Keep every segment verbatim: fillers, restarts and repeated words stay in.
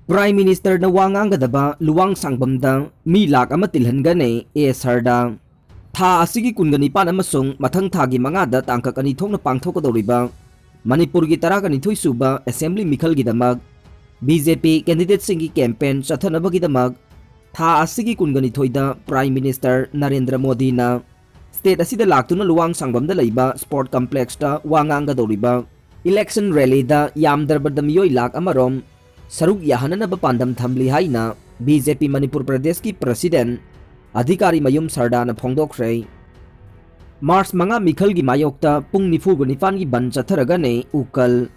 Prime Ministerꯅ ꯋꯥ ꯉꯥꯡꯒꯗꯕ ꯂꯨꯋꯥꯡ ꯁꯥꯡꯕꯝꯗ ꯃꯤ ꯂꯥꯛ ꯑꯃ ꯇꯤꯜꯍꯟꯒꯅꯤ ꯑꯦ ꯁꯔꯗ꯫ ꯊꯥ ꯑꯁꯤꯒꯤ ꯀꯨꯟꯒ ꯅꯤꯄꯥꯟ ꯑꯃꯁꯨꯡ ꯃꯊꯪ ꯊꯥꯒꯤ ꯃꯉꯥꯗ ꯇꯥꯡꯀꯛ ꯑꯅꯤ ꯊꯣꯛꯅ ꯄꯥꯡꯊꯣꯛꯀꯗꯧꯔꯤꯕ ꯃꯅꯤꯄꯨꯔꯒꯤ ꯇꯔꯥꯒ ꯅꯤꯊꯣꯏ ꯁꯨꯕ Assembly ꯃꯤꯈꯜꯒꯤꯗꯃꯛ BJP candidateꯁꯤꯡꯒꯤ campaign ꯆꯠꯊꯅꯕꯒꯤꯗꯃꯛ ꯊꯥ ꯑꯁꯤꯒꯤ ꯀꯨꯟꯒ ꯅꯤꯊꯣꯏꯗ Prime Minister ꯅꯔꯦꯟꯗ꯭ꯔ ꯃꯣꯗꯤꯅ state ꯑꯁꯤꯗ ꯂꯥꯛꯇꯨꯅ ꯂꯨꯋꯥꯡ ꯁꯥꯡꯕꯝꯗ ꯂꯩꯕ Sport Complexꯇ ꯋꯥ ꯉꯥꯡꯒꯗꯧꯔꯤꯕ election rallyꯗ ꯌꯥꯝꯗ꯭ꯔꯕꯗ ꯃꯤꯑꯣꯏ ꯂꯥꯛ ꯑꯃꯔꯣꯝ ꯁꯔꯨꯛ ꯌꯥꯍꯟꯅꯅꯕ ꯄꯥꯟꯗꯝ ꯊꯝꯂꯤ ꯍꯥꯏꯅ BJP ꯃꯅꯤꯄꯨꯔ ꯄ꯭ꯔꯗꯦꯁꯀꯤ President ꯑꯙꯤꯀꯥꯔꯤ ꯃꯌꯨꯝ ꯁꯔꯗꯥꯅ ꯐꯣꯡꯗꯣꯛꯈ꯭ꯔꯦ꯫ March ꯃꯉꯥ ꯃꯤꯈꯜꯒꯤ ꯃꯥꯌꯣꯛꯇ ꯄꯨꯡ ꯅꯤꯐꯨꯒ ꯅꯤꯄꯥꯟꯒꯤ ꯕꯟ ꯆꯠꯊꯔꯒꯅꯤ ꯎꯀꯜ꯫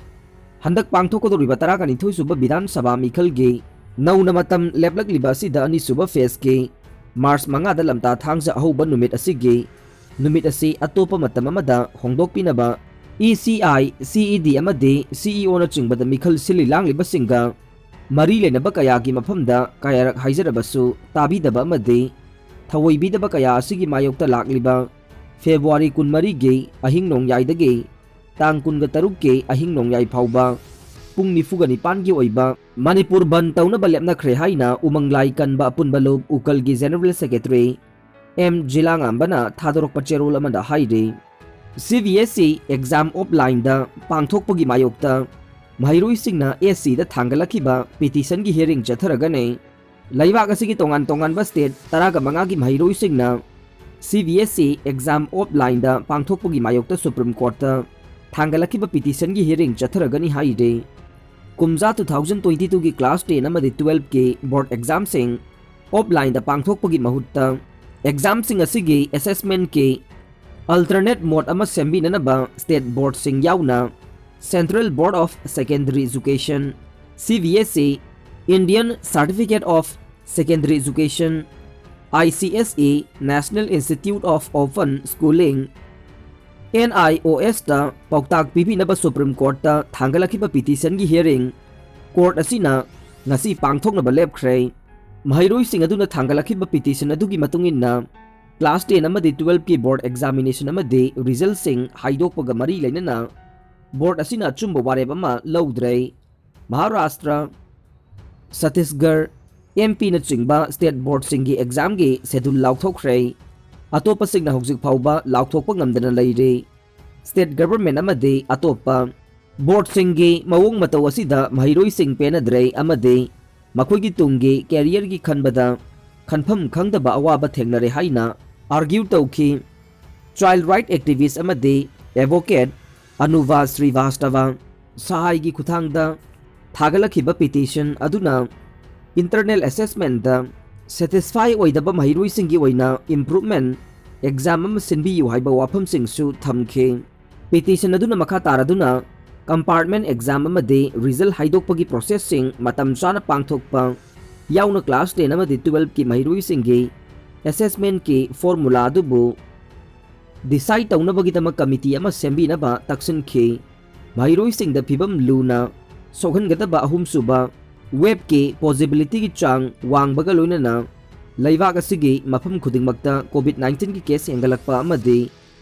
ꯍꯟꯗꯛ ꯄꯥꯡꯊꯣꯛꯀꯗꯧꯔꯤꯕ ꯇꯔꯥꯒ ꯅꯤꯊꯣꯏ ꯁꯨꯕ ꯕꯤꯙꯥꯟ ꯁꯚꯥ ꯃꯤꯈꯜꯒꯤ ꯅꯧꯅ ꯃꯇꯝ ꯂꯦꯞꯂꯛꯂꯤꯕ ꯑꯁꯤꯗ ꯑꯅꯤꯁꯨꯕ phaseꯀꯤ March ꯃꯉꯥꯗ ꯂꯝꯇꯥ ꯊꯥꯡꯖ ꯑꯍꯧꯕ ꯅꯨꯃꯤꯠ ꯑꯁꯤꯒꯤ ꯅꯨꯃꯤꯠ ꯑꯁꯤ ꯑꯇꯣꯞꯄ ꯃꯇꯝ ꯑꯃꯗ ꯍꯣꯡꯗꯣꯛꯄꯤꯅꯕ ECI, CED ꯑꯃꯗꯤ CEOꯅꯆꯤꯡꯕꯗ ꯃꯤꯈꯜ ꯁꯤꯜꯂꯤ ꯂꯥꯡꯂꯤꯕꯁꯤꯡꯒ ꯃꯔꯤ ꯂꯩꯅꯕ ꯀꯌꯥꯒꯤ ꯃꯐꯝꯗ ꯀꯌꯥꯔꯛ ꯍꯥꯏꯖꯔꯕꯁꯨ ꯇꯥꯕꯤꯗꯕ ꯑꯃꯗꯤ ꯊꯧꯑꯣꯏꯕꯤꯗꯕ ꯀꯌꯥ ꯑꯁꯤꯒꯤ ꯃꯥꯌꯣꯛꯇ ꯂꯥꯛꯂꯤꯕ February ꯀꯨꯟꯃꯔꯤꯒꯤ ꯑꯍꯤꯡ ꯅꯣꯡꯌꯥꯏꯗꯒꯤ ꯇꯥꯡ ꯀꯨꯟꯒ ꯇꯔꯨꯛꯀꯤ ꯑꯍꯤꯡ ꯅꯣꯡꯌꯥꯏ ꯐꯥꯎꯕ ꯄꯨꯡ ꯅꯤꯐꯨꯒ ꯅꯤꯄꯥꯟꯒꯤ ꯑꯣꯏꯕ ꯃꯅꯤꯄꯨꯔ ꯕꯟ ꯇꯧꯅꯕ ꯂꯦꯞꯅꯈ꯭ꯔꯦ ꯍꯥꯏꯅ ꯎꯃꯪ ꯂꯥꯏ ꯀꯟꯕ ꯑꯄꯨꯟꯕ ꯂꯨꯞ ꯎꯀꯜꯒꯤ General Secretary ꯑꯦꯝ ꯖꯤꯂꯥꯉꯥꯝꯕꯅ ꯊꯥꯗꯣꯔꯛꯄ ꯆꯦꯔꯣꯜ ꯑꯃꯗ ꯍꯥꯏꯔꯤ꯫ CBSE exam offlineꯗ ꯄꯥꯡꯊꯣꯛꯄꯒꯤ ꯃꯥꯌꯣꯛꯇ ꯃꯍꯩꯔꯣꯏꯁꯤꯡꯅ SCꯗ ꯊꯥꯡꯒꯠꯂꯛꯈꯤꯕ petitionꯒꯤ hearing ꯆꯠꯊꯔꯒꯅꯤ꯫ ꯂꯩꯕꯥꯛ ꯑꯁꯤꯒꯤ ꯇꯣꯉꯥꯟ ꯇꯣꯉꯥꯟꯕ state ꯇꯔꯥꯒ ꯃꯉꯥꯒꯤ ꯃꯍꯩꯔꯣꯏꯁꯤꯡꯅ CBSE exam offlineꯗ ꯄꯥꯡꯊꯣꯛꯄꯒꯤ ꯃꯥꯌꯣꯛꯇ Supreme Courtꯇ ꯊꯥꯡꯒꯠꯂꯛꯈꯤꯕ petitionꯒꯤ hearing ꯆꯠꯊꯔꯒꯅꯤ ꯍꯥꯏꯔꯤ꯫ ꯀꯨꯝꯖꯥ two thousand twenty twoꯒꯤ class ten ꯑꯃꯗꯤ twelveꯀꯤ board examꯁꯤꯡ offlineꯗ ꯄꯥꯡꯊꯣꯛꯄꯒꯤ ꯃꯍꯨꯠꯇ examꯁꯤꯡ ꯑꯁꯤꯒꯤ assessmentꯀꯤ alternate mode ꯑꯃ ꯁꯦꯝꯕꯤꯅꯅꯕ state boardꯁꯤꯡ ꯌꯥꯎꯅ Central Board of Secondary Education, CBSE, Indian Certificate of Secondary Education, ICSE, National Institute of Open Schooling, NIOSꯇ ꯄꯥꯎꯇꯥꯛ ꯄꯤꯕꯤꯅꯕ Supreme Courtꯇ ꯊꯥꯡꯒꯠꯂꯛꯈꯤꯕ petitionꯒꯤ hearing court ꯑꯁꯤꯅ ꯉꯁꯤ ꯄꯥꯡꯊꯣꯛꯅꯕ ꯂꯦꯞꯈ꯭ꯔꯦ꯫ ꯃꯍꯩꯔꯣꯏꯁꯤꯡ ꯑꯗꯨꯅ ꯊꯥꯡꯒꯠꯂꯛꯈꯤꯕ petition ꯑꯗꯨꯒꯤ ꯃꯇꯨꯡ ꯏꯟꯅ class ten ꯑꯃꯗꯤ twelveꯀꯤ board examination ꯑꯃꯗꯤ resultꯁꯤꯡ ꯍꯥꯏꯗꯣꯛꯄꯒ ꯃꯔꯤ ꯂꯩꯅꯅ board ꯑꯁꯤꯅ ꯑꯆꯨꯝꯕ ꯋꯥꯔꯦꯞ ꯑꯃ ꯂꯧꯗ꯭ꯔꯦ꯫ ꯃꯍꯥꯔꯥꯁꯇ꯭ꯔ, ꯁꯇꯤꯁꯒꯔ, ꯑꯦꯝ ꯄꯤꯅꯆꯤꯡꯕ ꯁ꯭ꯇꯦꯠ ꯕꯣꯔꯗꯁꯤꯡꯒꯤ ꯑꯦꯛꯖꯥꯝꯒꯤ ꯁꯦꯗꯨꯜ ꯂꯥꯎꯊꯣꯛꯈ꯭ꯔꯦ꯫ ꯑꯇꯣꯞꯄꯁꯤꯡꯅ ꯍꯧꯖꯤꯛ ꯐꯥꯎꯕ ꯂꯥꯎꯊꯣꯛꯄ ꯉꯝꯗꯅ ꯂꯩꯔꯤ꯫ ꯁ꯭ꯇꯦꯠ ꯒꯚꯔꯟꯃꯦꯟꯠ ꯑꯃꯗꯤ ꯑꯇꯣꯞꯄ ꯕꯣꯔꯗꯁꯤꯡꯒꯤ ꯃꯑꯣꯡ ꯃꯇꯧ ꯑꯁꯤꯗ ꯃꯍꯩꯔꯣꯏꯁꯤꯡ ꯄꯦꯟꯅꯗ꯭ꯔꯦ ꯑꯃꯗꯤ ꯃꯈꯣꯏꯒꯤ ꯇꯨꯡꯒꯤ ꯀꯦꯔꯤꯌꯔꯒꯤ ꯈꯟꯕꯗ ꯈꯟꯐꯝ ꯈꯪꯗꯕ ꯑꯋꯥꯕ ꯊꯦꯡꯅꯔꯦ ꯍꯥꯏꯅ ꯑꯥꯔꯒ꯭ꯌꯨ ꯇꯧꯈꯤ꯫ ꯆꯥꯏꯜ ꯔꯥꯏꯠ ꯑꯦꯛꯇꯤꯚꯤꯁ ꯑꯃꯗꯤ ꯑꯦꯗꯚꯣꯀꯦꯠ ꯑꯅꯨꯚꯥ ꯁ꯭ꯔꯤꯚꯥꯁꯇꯚ ꯁꯍꯥꯏꯒꯤ ꯈꯨꯠꯊꯥꯡꯗ ꯊꯥꯒꯠꯂꯛꯈꯤꯕ ꯄꯤꯇꯤꯁꯟ ꯑꯗꯨꯅ ꯏꯟꯇꯔꯅꯦꯜ ꯑꯦꯁꯦꯁꯃꯦꯟꯠꯇ ꯁꯦꯇꯤꯁꯐꯥꯏ ꯑꯣꯏꯗꯕ ꯃꯍꯩꯔꯣꯏꯁꯤꯡꯒꯤ ꯑꯣꯏꯅ ꯏꯝꯄ꯭ꯔꯨꯚꯃꯦꯟꯠ ꯑꯦꯛꯖꯥꯝ ꯑꯃ ꯁꯤꯟꯕꯤꯌꯨ ꯍꯥꯏꯕ ꯋꯥꯐꯝꯁꯤꯡꯁꯨ ꯊꯝꯈꯤ꯫ ꯄꯤꯇꯤꯁꯟ ꯑꯗꯨꯅ ꯃꯈꯥ ꯇꯥꯔꯗꯨꯅ ꯀꯝꯄꯥꯔꯠꯃꯦꯟꯠ ꯑꯦꯛꯖꯥꯝ ꯑꯃꯗꯤ ꯔꯤꯖꯜ ꯍꯥꯏꯗꯣꯛꯄꯒꯤ ꯄ꯭ꯔꯣꯁꯦꯁꯁꯤꯡ ꯃꯇꯝ ꯆꯥꯅ ꯄꯥꯡꯊꯣꯛꯄ ꯌꯥꯎꯅ ꯀ꯭ꯂꯥꯁ ꯇꯦꯟ ꯑꯃꯗꯤ ꯇꯨꯋꯦꯜꯐꯀꯤ ꯃꯍꯩꯔꯣꯏꯁꯤꯡꯒꯤ ꯑꯦꯁꯦꯁꯃꯦꯟꯠꯀꯤ ꯐꯣꯔꯃꯨꯂꯥ ꯑꯗꯨꯕꯨ ꯗꯤꯁꯥꯏꯗ ꯇꯧꯅꯕꯒꯤꯗꯃꯛ ꯀꯃꯤꯇꯤ ꯑꯃ ꯁꯦꯝꯕꯤꯅꯕ ꯇꯛꯁꯤꯟꯈꯤ꯫ ꯃꯍꯩꯔꯣꯏꯁꯤꯡꯗ ꯐꯤꯕꯝ ꯂꯨꯅ ꯁꯣꯛꯍꯟꯒꯗꯕ ꯑꯍꯨꯝꯁꯨꯕ ꯋꯦꯕꯀꯤ ꯄꯣꯖꯤꯕꯤꯂꯤꯇꯤꯒꯤ ꯆꯥꯡ ꯋꯥꯡꯕꯒ ꯂꯣꯏꯅꯅ ꯂꯩꯕꯥꯛ ꯑꯁꯤꯒꯤ ꯃꯐꯝ ꯈꯨꯗꯤꯡꯃꯛꯇ ꯀꯣꯚꯤꯗ ꯅꯥꯏꯟꯇꯤꯟꯒꯤ ꯀꯦꯁ ꯍꯦꯟꯒꯠꯂꯛꯄ ꯑꯃꯗꯤ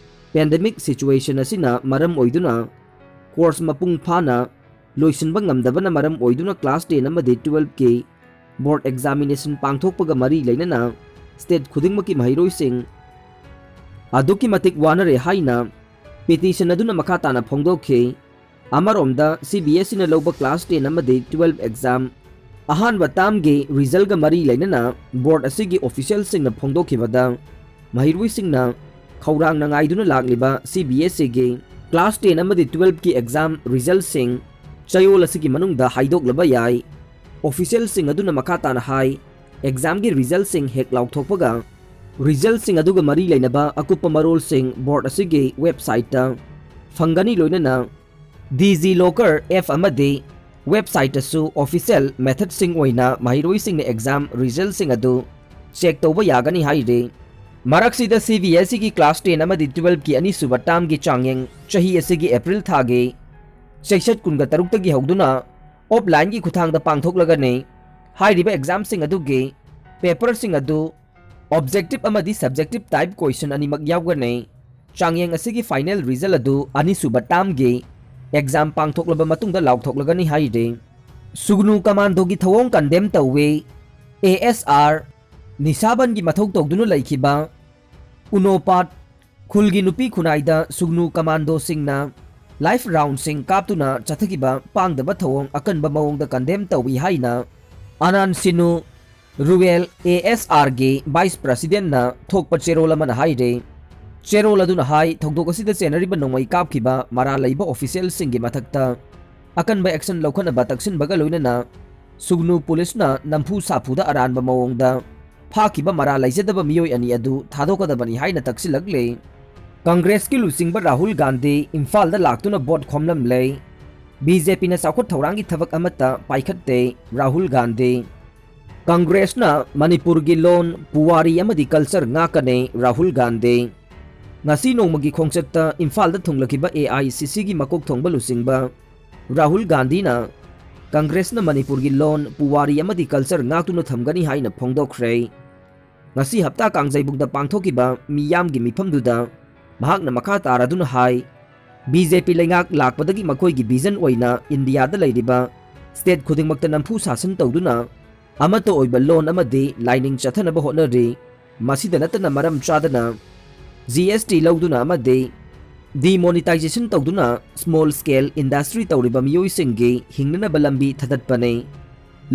ꯄꯦꯟꯗꯦꯃꯤꯛ ꯁꯤꯆꯨꯋꯦꯁꯟ ꯑꯁꯤꯅ ꯃꯔꯝ ꯑꯣꯏꯗꯨꯅ ꯀꯣꯔꯁ ꯃꯄꯨꯡ ꯐꯥꯅ ꯂꯣꯏꯁꯤꯟꯕ ꯉꯝꯗꯕꯅ ꯃꯔꯝ ꯑꯣꯏꯗꯨꯅ ꯀ꯭ꯂꯥꯁ ꯇꯦꯟ ꯑꯃꯗꯤ ꯇꯨꯋꯦꯜꯐꯀꯤ ꯕꯣꯔꯗ ꯑꯦꯛꯖꯥꯃꯤꯅꯦꯁꯟ ꯄꯥꯡꯊꯣꯛꯄꯒ ꯃꯔꯤ ꯂꯩꯅꯅ ꯁ꯭ꯇꯦꯠ ꯈꯨꯗꯤꯡꯃꯛꯀꯤ ꯃꯍꯩꯔꯣꯏꯁꯤꯡ ꯑꯗꯨꯛꯀꯤ ꯃꯇꯤꯛ ꯋꯥꯅꯔꯦ ꯍꯥꯏꯅ ꯄꯤꯇꯤꯁꯟ ꯑꯗꯨꯅ ꯃꯈꯥ ꯇꯥꯅ ꯐꯣꯡꯗꯣꯛꯈꯤ꯫ ꯑꯃꯔꯣꯝꯗ, ꯁꯤ ꯕꯤ ꯑꯦꯁ ꯏꯅ ꯂꯧꯕ ꯀ꯭ꯂꯥꯁ ꯇꯦꯟ ꯑꯃꯗꯤ ꯇꯨꯋꯦꯜꯐ ꯑꯦꯛꯖꯥꯝ ꯑꯍꯥꯟꯕ ꯇꯥꯔꯝꯒꯤ ꯔꯤꯖꯜꯒ ꯃꯔꯤ ꯂꯩꯅꯅ ꯕꯣꯔꯗ ꯑꯁꯤꯒꯤ ꯑꯣꯐꯤꯁꯤꯌꯦꯜꯁꯤꯡꯅ ꯐꯣꯡꯗꯣꯛꯈꯤꯕꯗ, ꯃꯍꯩꯔꯣꯏꯁꯤꯡꯅ ꯈꯧꯔꯥꯡꯅ ꯉꯥꯏꯗꯨꯅ ꯂꯥꯛꯂꯤꯕ ꯁꯤ ꯕꯤ ꯑꯦꯁ ꯏꯒꯤ ꯀ꯭ꯂꯥꯁ ꯇꯦꯟ ꯑꯃꯗꯤ ꯇꯨꯋꯦꯜꯐꯀꯤ ꯑꯦꯛꯖꯥꯝ ꯔꯤꯖꯜꯁꯤꯡ ꯆꯌꯣꯜ ꯑꯁꯤꯒꯤ ꯃꯅꯨꯡꯗ ꯍꯥꯏꯗꯣꯛꯂꯕ ꯌꯥꯏ꯫ ꯑꯣꯐꯤꯁꯤꯌꯦꯜꯁꯤꯡ ꯑꯗꯨꯅ ꯃꯈꯥ ꯇꯥꯅ ꯍꯥꯏ, ꯑꯦꯛꯖꯥꯝꯒꯤ ꯔꯤꯖꯜꯁꯤꯡ ꯍꯦꯛ ꯂꯥꯎꯊꯣꯛꯄꯒ, ꯔꯤꯖꯜꯁꯤꯡ ꯑꯗꯨꯒ ꯃꯔꯤ ꯂꯩꯅꯕ ꯑꯀꯨꯞꯄ ꯃꯔꯣꯜꯁꯤꯡ ꯕꯣꯔꯗ ꯑꯁꯤꯒꯤ ꯋꯦꯕꯁꯥꯏꯠꯇ ꯐꯪꯒꯅꯤ, ꯂꯣꯏꯅꯅ ꯗꯤꯖꯤ ꯂꯣꯀꯔ ꯑꯦꯞ ꯑꯃꯗꯤ ꯋꯦꯕꯁꯥꯏꯠꯇꯁꯨ ꯑꯣꯐꯤꯁꯤꯌꯦꯜ ꯃꯦꯊꯗꯁꯤꯡ ꯑꯣꯏꯅ ꯃꯍꯩꯔꯣꯏꯁꯤꯡꯅ ꯑꯦꯛꯖꯥꯝ ꯔꯤꯖꯜꯁꯤꯡ ꯑꯗꯨ ꯆꯦꯛ ꯇꯧꯕ ꯌꯥꯒꯅꯤ ꯍꯥꯏꯔꯤ꯫ ꯃꯔꯛꯁꯤꯗ, ꯁꯤ ꯕꯤ ꯑꯦꯁ ꯏꯒꯤ ꯀ꯭ꯂꯥꯁ ꯇꯦꯟ ꯑꯃꯗꯤ ꯇꯨꯋꯦꯜꯐꯀꯤ ꯑꯅꯤꯁꯨꯕ ꯇꯥꯔꯝꯒꯤ ꯆꯥꯡꯌꯦꯡ ꯆꯍꯤ ꯑꯁꯤꯒꯤ ꯑꯦꯄ꯭ꯔꯤꯜ ꯊꯥꯒꯤ ꯆꯩꯆꯠ ꯀꯨꯟꯒ ꯇꯔꯨꯛꯇꯒꯤ ꯍꯧꯗꯨꯅ ꯑꯣꯐꯂꯥꯏꯟꯒꯤ ꯈꯨꯠꯊꯥꯡꯗ ꯄꯥꯡꯊꯣꯛꯂꯒꯅꯤ꯫ ꯍꯥꯏꯔꯤꯕ ꯑꯦꯛꯖꯥꯝꯁꯤꯡ ꯑꯗꯨꯒꯤ ꯄꯦꯄꯔꯁꯤꯡ ꯑꯗꯨ ꯑꯣꯕꯖꯦꯛꯇꯤꯚ ꯑꯃꯗꯤ ꯁꯕꯖꯦꯛꯇꯤꯚ ꯇꯥꯏꯞ ꯀꯣꯏꯁꯟ ꯑꯅꯤꯃꯛ ꯌꯥꯎꯒꯅꯤ꯫ ꯆꯥꯡꯌꯦꯡ ꯑꯁꯤꯒꯤ ꯐꯥꯏꯅꯦꯜ ꯔꯤꯖꯜ ꯑꯗꯨ ꯑꯅꯤꯁꯨꯕ ꯇꯥꯔꯝꯒꯤ ꯑꯦꯛꯖꯥꯝ ꯄꯥꯡꯊꯣꯛꯂꯕ ꯃꯇꯨꯡꯗ ꯂꯥꯎꯊꯣꯛꯂꯒꯅꯤ ꯍꯥꯏꯔꯤ꯫ ꯁꯨꯒꯅꯨ ꯀꯃꯥꯟꯗꯣꯒꯤ ꯊꯧꯑꯣꯡ ꯀꯟꯗꯦꯝ ꯇꯧꯏ꯫ ꯑꯦ ꯑꯦꯁ ꯑꯥꯔ ꯅꯤꯁꯥꯕꯟꯒꯤ ꯃꯊꯧ ꯇꯧꯗꯨꯅ ꯂꯩꯈꯤꯕ ꯎꯅꯣꯄꯥꯠ ꯈꯨꯜꯒꯤ ꯅꯨꯄꯤ ꯈꯨꯟꯅꯥꯏꯗ ꯁꯨꯒꯅꯨ ꯀꯃꯥꯟꯗꯣꯁꯤꯡꯅ ꯂꯥꯏꯐ ꯔꯥꯎꯟꯁꯤꯡ ꯀꯥꯞꯇꯨꯅ ꯆꯠꯊꯈꯤꯕ ꯄꯥꯡꯗꯕ ꯊꯧꯑꯣꯡ ꯑꯀꯟꯕ ꯃꯑꯣꯡꯗ ꯀꯟꯗꯦꯝ ꯇꯧꯏ ꯍꯥꯏꯅ ꯑꯅꯥꯟ ꯁꯤꯅꯨ ꯔꯨꯔꯦꯜ ꯑꯦ ꯑꯦꯁ ꯑꯥꯔꯒꯤ ꯚꯥꯏꯁ ꯄ꯭ꯔꯁꯤꯗꯦꯟꯅ ꯊꯣꯛꯄ ꯆꯦꯔꯣꯜ ꯑꯃꯅ ꯍꯥꯏꯔꯦ꯫ ꯆꯦꯔꯣꯜ ꯑꯗꯨꯅ ꯍꯥꯏ, ꯊꯧꯗꯣꯛ ꯑꯁꯤꯗ ꯆꯦꯟꯅꯔꯤꯕ ꯅꯣꯡꯃꯩ ꯀꯥꯞꯈꯤꯕ ꯃꯔꯥꯜ ꯂꯩꯕ ꯑꯣꯐꯤꯁꯤꯌꯦꯜꯁꯤꯡꯒꯤ ꯃꯊꯛꯇ ꯑꯀꯟꯕ ꯑꯦꯛꯁꯟ ꯂꯧꯈꯠꯅꯕ ꯇꯛꯁꯤꯟꯕꯒ ꯂꯣꯏꯅꯅ ꯁꯨꯒꯅꯨ ꯄꯨꯂꯤꯁꯅ ꯅꯝꯐꯨ ꯁꯥꯐꯨꯗ ꯑꯔꯥꯟꯕ ꯃꯑꯣꯡꯗ ꯐꯥꯈꯤꯕ ꯃꯔꯥꯜ ꯂꯩꯖꯗꯕ ꯃꯤꯑꯣꯏ ꯑꯅꯤ ꯑꯗꯨ ꯊꯥꯗꯣꯛꯀꯗꯕꯅꯤ ꯍꯥꯏꯅ ꯇꯛꯁꯤꯜꯂꯛꯂꯦ꯫ ꯀꯪꯒ꯭ꯔꯦꯁꯀꯤ ꯂꯨꯆꯤꯡꯕ ꯔꯥꯍꯨꯜ ꯒꯥꯟꯙꯤ ꯏꯝꯐꯥꯜꯗ ꯂꯥꯛꯇꯨꯅ ꯚꯣꯠ ꯈꯣꯝꯂꯝꯂꯦ꯫ ꯕꯤ ꯖꯦ ꯄꯤꯅ ꯆꯥꯎꯈꯠ ꯊꯧꯔꯥꯡꯒꯤ ꯊꯕꯛ ꯑꯃꯠꯇ ꯄꯥꯏꯈꯠꯇꯦ꯫ ꯔꯥꯍꯨꯜ ꯒꯥꯟꯙꯤ꯫ ꯀꯪꯒ꯭ꯔꯦꯁꯅ ꯃꯅꯤꯄꯨꯔꯒꯤ ꯂꯣꯟ ꯄꯨꯋꯥꯔꯤ ꯑꯃꯗꯤ ꯀꯜꯆꯔ ꯉꯥꯛꯀꯅꯤ꯫ ꯔꯥꯍꯨꯜ ꯒꯥꯟꯙꯤ꯫ ꯉꯁꯤ ꯅꯣꯡꯃꯒꯤ ꯈꯣꯡꯆꯠꯇ ꯏꯝꯐꯥꯜꯗ ꯊꯨꯡꯂꯈꯤꯕ ꯑꯦ ꯑꯥꯏ ꯁꯤ ꯁꯤꯒꯤ ꯃꯀꯣꯛ ꯊꯣꯡꯕ ꯂꯨꯆꯤꯡꯕ ꯔꯥꯍꯨꯜ ꯒꯥꯟꯙꯤꯅ ꯀꯪꯒ꯭ꯔꯦꯁꯅ ꯃꯅꯤꯄꯨꯔꯒꯤ ꯂꯣꯟ, ꯄꯨꯋꯥꯔꯤ ꯑꯃꯗꯤ ꯀꯜꯆꯔ ꯉꯥꯛꯇꯨꯅ ꯊꯝꯒꯅꯤ ꯍꯥꯏꯅ ꯐꯣꯡꯗꯣꯛꯈ꯭ꯔꯦ꯫ ꯉꯁꯤ ꯍꯞꯇꯥ ꯀꯥꯡꯖꯩꯕꯨꯡꯗ ꯄꯥꯡꯊꯣꯛꯈꯤꯕ ꯃꯤꯌꯥꯝꯒꯤ ꯃꯤꯐꯝꯗꯨꯗ ꯃꯍꯥꯛꯅ ꯃꯈꯥ ꯇꯥꯔꯗꯨꯅ ꯍꯥꯏ, ꯕꯤ ꯖꯦ ꯄꯤ ꯂꯩꯉꯥꯛ ꯂꯥꯛꯄꯗꯒꯤ ꯃꯈꯣꯏꯒꯤ ꯚꯤꯖꯟ ꯑꯣꯏꯅ ꯏꯟꯗꯤꯌꯥꯗ ꯂꯩꯔꯤꯕ ꯁ꯭ꯇꯦꯠ ꯈꯨꯗꯤꯡꯃꯛꯇ ꯅꯝꯐꯨ ꯁꯥꯁꯟ ꯇꯧꯗꯨꯅ ꯑꯃꯠꯇ ꯑꯣꯏꯕ ꯂꯣꯟ ꯑꯃꯗꯤ ꯂꯥꯏꯅꯤꯡ ꯆꯠꯊꯅꯕ ꯍꯣꯠꯅꯔꯤ꯫ ꯃꯁꯤꯗ ꯅꯠꯇꯅ ꯃꯔꯝ ꯆꯥꯗꯅ ꯖꯤ ꯑꯦꯁ ꯇꯤ ꯂꯧꯗꯨꯅ ꯑꯃꯗꯤ ꯗꯤꯃꯣꯅꯤꯇꯥꯏꯖꯦꯁꯟ ꯇꯧꯗꯨꯅ ꯁ꯭ꯃꯣꯜ ꯁ꯭ꯀꯦꯜ ꯏꯟꯗꯁꯇ꯭ꯔꯤ ꯇꯧꯔꯤꯕ ꯃꯤꯑꯣꯏꯁꯤꯡꯒꯤ ꯍꯤꯡꯅꯅꯕ ꯂꯝꯕꯤ ꯊꯥꯗꯠꯄꯅꯤ꯫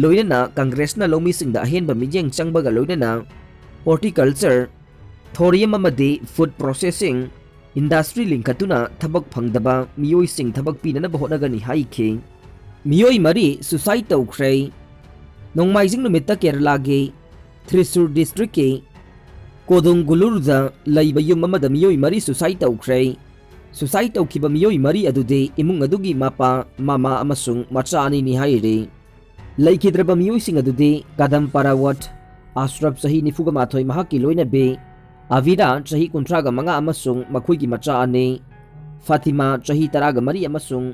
ꯂꯣꯏꯅꯅ ꯀꯪꯒ꯭ꯔꯦꯁꯅ ꯂꯧꯃꯤꯁꯤꯡꯗ ꯑꯍꯦꯟꯕ ꯃꯤꯠꯌꯦꯡ ꯆꯪꯕꯒ ꯂꯣꯏꯅꯅ ꯍꯣꯔꯇꯤꯀꯜꯆꯔ, ꯊꯣꯔꯤꯌꯝ ꯑꯃꯗꯤ ꯐꯨꯗ ꯄ꯭ꯔꯣꯁꯦꯁꯤꯡ ꯏꯟꯗꯁꯇ꯭ꯔꯤ ꯂꯤꯡꯈꯠꯇꯨꯅ ꯊꯕꯛ ꯐꯪꯗꯕ ꯃꯤꯑꯣꯏꯁꯤꯡ ꯊꯕꯛ ꯄꯤꯅꯅꯕ ꯍꯣꯠꯅꯒꯅꯤ ꯍꯥꯏꯈꯤ꯫ ꯃꯤꯑꯣꯏ ꯃꯔꯤ ꯁꯨꯁꯥꯏꯗ ꯇꯧꯈ꯭ꯔꯦ꯫ ꯅꯣꯡꯃꯥꯏꯖꯤꯡ ꯅꯨꯃꯤꯠꯇ ꯀꯦꯔꯂꯥꯒꯤ ꯊ꯭ꯔꯤꯁꯨꯔ ꯗꯤꯁꯇ꯭ꯔꯤꯛꯀꯤ ꯀꯣꯗꯨꯡꯒꯨꯂꯨꯔꯗ ꯂꯩꯕ ꯌꯨꯝ ꯑꯃꯗ ꯃꯤꯑꯣꯏ ꯃꯔꯤ ꯁꯨꯁꯥꯏꯗ ꯇꯧꯈ꯭ꯔꯦ꯫ ꯁꯨꯁꯥꯏꯗ ꯇꯧꯈꯤꯕ ꯃꯤꯑꯣꯏ ꯃꯔꯤ ꯑꯗꯨꯗꯤ ꯏꯃꯨꯡ ꯑꯗꯨꯒꯤ ꯃꯄꯥ, ꯃꯃꯥ ꯑꯃꯁꯨꯡ ꯃꯆꯥ ꯑꯅꯤꯅꯤ ꯍꯥꯏꯔꯤ꯫ ꯂꯩꯈꯤꯗ꯭ꯔꯕ ꯃꯤꯑꯣꯏꯁꯤꯡ ꯑꯗꯨꯗꯤ ꯀꯥꯗꯝ ꯄꯥꯔꯥꯋꯠ, ꯑꯁ꯭ꯔꯐ ꯆꯍꯤ ꯅꯤꯐꯨꯒ ꯃꯥꯊꯣꯏ ꯃꯍꯥꯛꯀꯤ ꯂꯣꯏꯅꯕꯤ, ꯑꯚꯤꯔꯥ ꯆꯍꯤ ꯀꯨꯟꯊ꯭ꯔꯥꯒ ꯃꯉꯥ ꯑꯃꯁꯨꯡ ꯃꯈꯣꯏꯒꯤ ꯃꯆꯥ ꯑꯅꯤ, ꯐꯥꯇꯤꯃꯥ ꯆꯍꯤ ꯇꯔꯥꯒ ꯃꯔꯤ ꯑꯃꯁꯨꯡ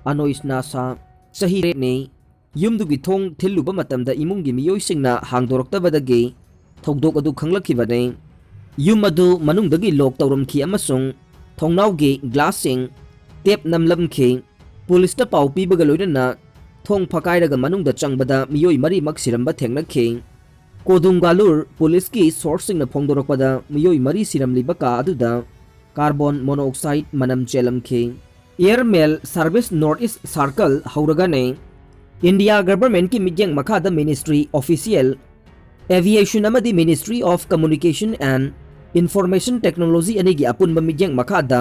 ꯑꯅꯣꯏꯁꯅꯥꯁꯥ ꯆꯍꯤ ꯇꯔꯦꯠꯅꯤ꯫ ꯌꯨꯝꯗꯨꯒꯤ ꯊꯣꯡ ꯊꯤꯜꯂꯨꯕ ꯃꯇꯝꯗ ꯏꯃꯨꯡꯒꯤ ꯃꯤꯑꯣꯏꯁꯤꯡꯅ ꯍꯥꯡꯗꯣꯔꯛꯇꯕꯗꯒꯤ ꯊꯧꯗꯣꯛ ꯑꯗꯨ ꯈꯪꯂꯛꯈꯤꯕꯅꯤ꯫ ꯌꯨꯝ ꯑꯗꯨ ꯃꯅꯨꯡꯗꯒꯤ ꯂꯣꯛ ꯇꯧꯔꯝꯈꯤ ꯑꯃꯁꯨꯡ ꯊꯣꯡꯅꯥꯎꯒꯤ ꯒ꯭ꯂꯥꯁꯁꯤꯡ ꯇꯦꯞ ꯅꯝꯂꯝꯈꯤ꯫ ꯄꯨꯂꯤꯁꯇ ꯄꯥꯎ ꯄꯤꯕꯒ ꯂꯣꯏꯅꯅ ꯊꯣꯡ ꯐꯀꯥꯏꯔꯒ ꯃꯅꯨꯡꯗ ꯆꯪꯕꯗ ꯃꯤꯑꯣꯏ ꯃꯔꯤꯃꯛ ꯁꯤꯔꯝꯕ ꯊꯦꯡꯅꯈꯤ꯫ ꯀꯣꯗꯨꯡꯒꯥꯂꯨꯔ ꯄꯨꯂꯤꯁꯀꯤ ꯁꯣꯔꯁꯁꯤꯡꯅ ꯐꯣꯡꯗꯣꯔꯛꯄꯗ, ꯃꯤꯑꯣꯏ ꯃꯔꯤ ꯁꯤꯔꯝꯂꯤꯕ ꯀꯥ ꯑꯗꯨꯗ ꯀꯥꯔꯕꯣꯟ ꯃꯣꯅꯣꯑꯣꯛꯁꯥꯏꯗ ꯃꯅꯝ ꯆꯦꯜꯂꯝꯈꯤ꯫ Air Mail Service North East Circle ꯍꯧꯔꯒꯅꯤ꯫ ꯏꯟꯗꯤꯌꯥ ꯒꯚꯔꯟꯃꯦꯟꯠꯀꯤ ꯃꯤꯠꯌꯦꯡ ꯃꯈꯥꯗ ꯃꯤꯅꯤꯁꯇ꯭ꯔꯤ ꯑꯣꯐꯤꯁꯤꯌꯦꯜ ꯑꯦꯚꯤꯌꯦꯁꯟ ꯑꯃꯗꯤ Ministry of Communication and Information Technology ꯑꯅꯤꯒꯤ ꯑꯄꯨꯟꯕ ꯃꯤꯠꯌꯦꯡ ꯃꯈꯥꯗ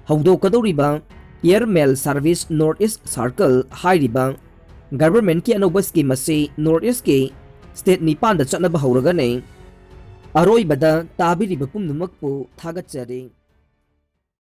ꯍꯧꯗꯣꯛꯀꯗꯧꯔꯤꯕ Air Mail Service North East Circle ꯍꯥꯏꯔꯤꯕ ꯒꯚꯔꯟꯃꯦꯟꯠꯀꯤ ꯑꯅꯧꯕ ꯁ꯭ꯀꯤꯝ ꯑꯁꯤ ꯅꯣꯔꯠ ꯏꯁ꯭ꯠꯀꯤ ꯁ꯭ꯇꯦꯠ ꯅꯤꯄꯥꯟꯗ ꯆꯠꯅꯕ ꯍꯧꯔꯒꯅꯤ꯫ ꯑꯔꯣꯏꯕꯗ ꯇꯥꯕꯤꯔꯤꯕ ꯄꯨꯝꯅꯃꯛꯄꯨ ꯊꯥꯒꯠꯆꯔꯤ꯫